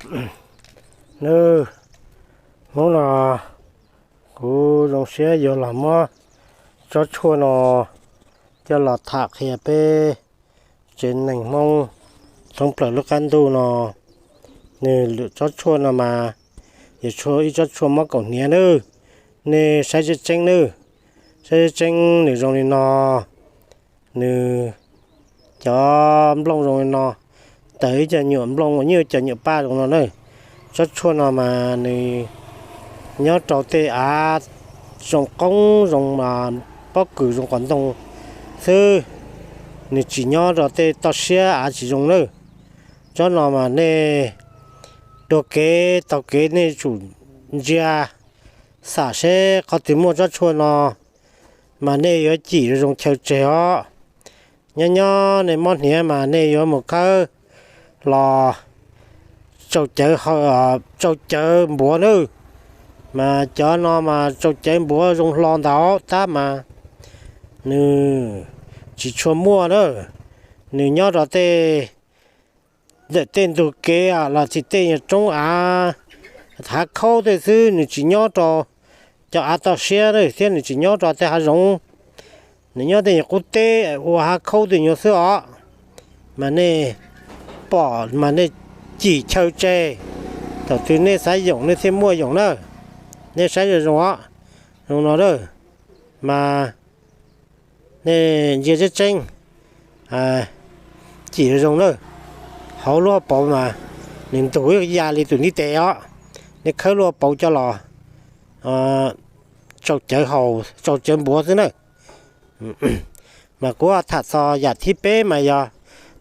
Nawb, hnub no kuv zoo siab yuav los muab tsob tshuaj no coj los tham qhia peb tsev neeg Hmoob thoob plaws lub qab ntuj no. Nws lwm tsob tshuaj no mas yog tshuaj, ib tsob tshuaj mob kaum hniav nawb. Nej saib tseeb tseeb nawb, saib tseeb tseeb nws zoo li no. Nws cov nplooj zoo li no, tawm ib co nyuam nplooj uas nyuj cov nyuam paj zoo no na. Tsob tshuaj no mas nws nyob rau tej av zoo qoob zoo pob kws zoo qos ntoo xwb, nws tsis nyob rau tej toj siab av tsis zoo nawb. Tsob no mas nej dua kev taug kev nej tsum ntsia xam seb qhov twg muaj tsob tshuaj no mas nej yuav cim zoo chaw tseg os. Nyob nyob nej mob hniav mas nej yuav mus khawb los tsau cawv, tsau cawv npuav nawb. Mas cov no mas tsau cawv npuav zoo hlo ntawd tab mas nws tsis tshua muaj na. Nws nyob rau tej, ntawm tej ntug kev los tsis tej nyuag roob av, hav khaub tej xwb, nws tsis nyob rau cov av toj siab thiab nws tsis nyob rau tej hav zoov. Nws nyob tej nyuag qub teb ua hav khaub tej nyuag xwb os. Mas nej pom mas nej cim chaw tseg, thaum twg nej xav yoom nej thiaj muaj yoom na. Nej saib zoo zoo os, zoo no na. Mas nej ntsia tseeb tseeb, cim zoo zoo na. Hauv lub hauv paus mas nws ntug ib ya li tus ntiv tes os. Nej khawb lub hauv paus coj los tsau cawv haus, tsau cawv npuav xwb na. Mas kuv tham txog yam thib peb mas yog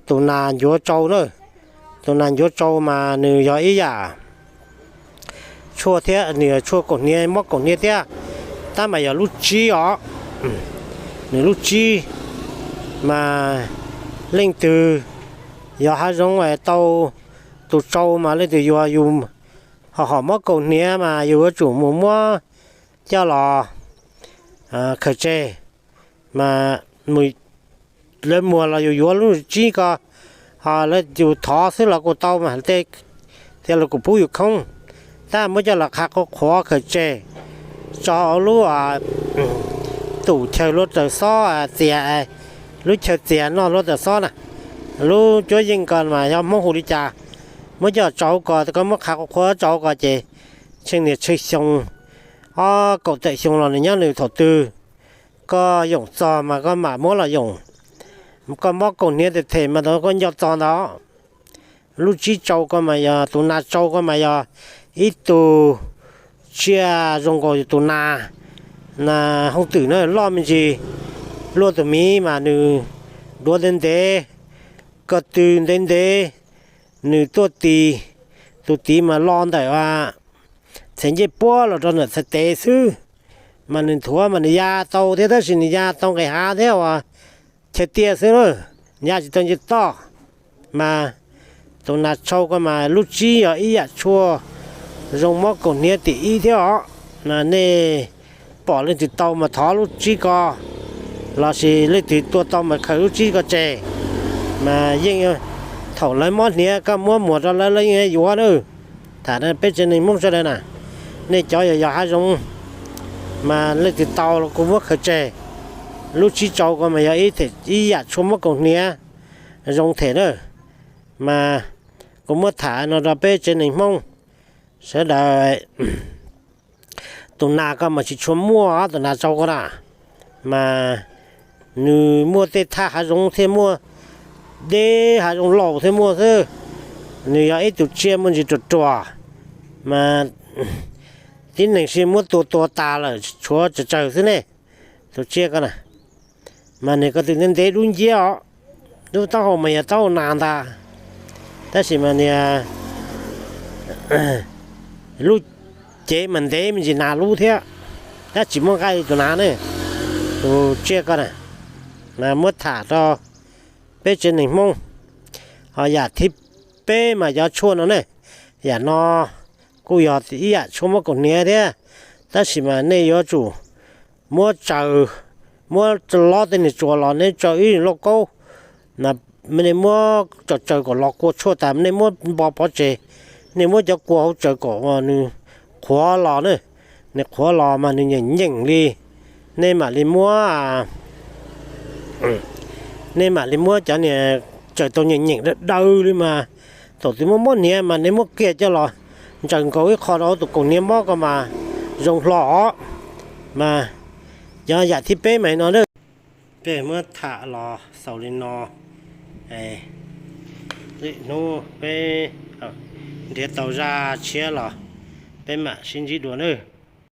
tus nas ncuav tsau na. Tus nas ncuav tsau mas nws yog ib yam tshuaj thiab, nws yog tshuaj kaum hniav, mob kaum hniav thiab, tab mas yog lub tsib os. Nws lub tsib mas leej twg yog hav zoov es tau tus tsau mas leej twg yuav, yus ho hom mob kaum hniav mas yus yuav tsum mus muab coj los khaws tseg. Mas lawv muag los yus yuav lub tsib ko, ho lawv yus thov xwb los kuj tau mas tej, thiab lawv kuj pub yus khoob. Tab muab coj los qhav qhuav qhuav khaws tseg, tso lub tus chaw luag taws xob txias, lub chaw txias noj luag taws xob na. Lub cuab yeej ko mas yog Hmoob hu li cas, muab coj tso hauv ko, koj muab qhav qhuav qhuav tso hauv ko ces tsheej niaj tsheej xyoo, ob kaum tawm xyoo los nws nyob nws, thaum twg koj yoom txog mas koj mam muab los yoom. Koj mob kaum hniav them them mas thaum koj nco txog ntawd. Lub tsib tsau ko mas yog tus nas tsau ko mas yog ib tug tsiaj zoo nkaus tus nas, nas hooj twm na, loj me ntsis, luaj tus miv mas nws duav ntev ntev, ko tw ntev ntev, nws tuaj tis, tus tis mas lo ntawm txhais ncej puab los rau ntawm txhais tes xwb, mas nws nthuav mas nws ya tau thiab, tab sis nws ya tau nqis hav thiab uas chaw tiaj xwb na, ya tsis tau nce toj. Mas tus nas tsau ko mas lub tsib yog ib yam tshuaj zoo mob kaum hniav tim ib thiab os. Mas nej pom leej twg tau mas thov lub tsib ko, lossis leej twg tua tau mas khaws lub tsib ko tseg. Mas yeej thaum lawv mob hniav koj muab muag rau lawv, lawv yeej yuav na. Tham peb tsev neeg Hmoob sawv daws na, nej cov yog yog hav zoov mas leej twg tau los kuj muab khaws tseg. Lub tsib tsau ko mas yog ib yam tshuaj mob kaum hniav zoo them na. Mas kuv muab tham no rau peb tsev neeg Hmoob sawv daws. Tus nas ko mas tsis tshua muaj, tus nas tsau ko na, mas nws muaj tej thaj hav zoov thiab muaj, deb hav zoov laus thiab muaj xwb. Nws yog ib tug tsiaj muaj ntsis ruam ruam, mas tib neeg sib muab tua tua tas lawm tshuav tsawg tsawg xwb ne. Tus tsiaj ko na, mas nws ko tw ntev ntev dub nciab os, lub taub hau mas yog taub hau nas ntag, tab sis mas nws lub cev mas ntev me ntsis nas lub thiab, tab tsis muaj nqaij li tus nas ne. Tus tsiaj ko na, mas muab tham rau peb tsev neeg Hmoob. Ho yam thib peb mas cov tshuaj no ne, yam no kuj yog ib yam tshuaj muab kaus hniav thiab, tab sis mas nej yuav tsum muab tsaws, muab lob tej niag tsuas los nej tsaws ib lauj kaub, nej muab tsaws tsaws kom los kua tshuaj tas nej muab npo pov tseg, Nej muab cov kua hauv tsaws kom nws qhuav los na, nws qhuav los mas nws nyeem nyeem li, nej mam li muab, nej mam li muab cov niag tsaws tau nyeem nyeem daw daw li mas, thaum twg muab mob hniav mas nej muab kiag coj los ntsaws nkaus ib qho rau tus kaus hniav mob ko mas zoo hlo os. Mas yog yam thib peb mas no na, peb muab tham los xaus li no. Lwm hnub peb nrhiav tau zaj tshiab los peb mam sib ntsib dua nawb.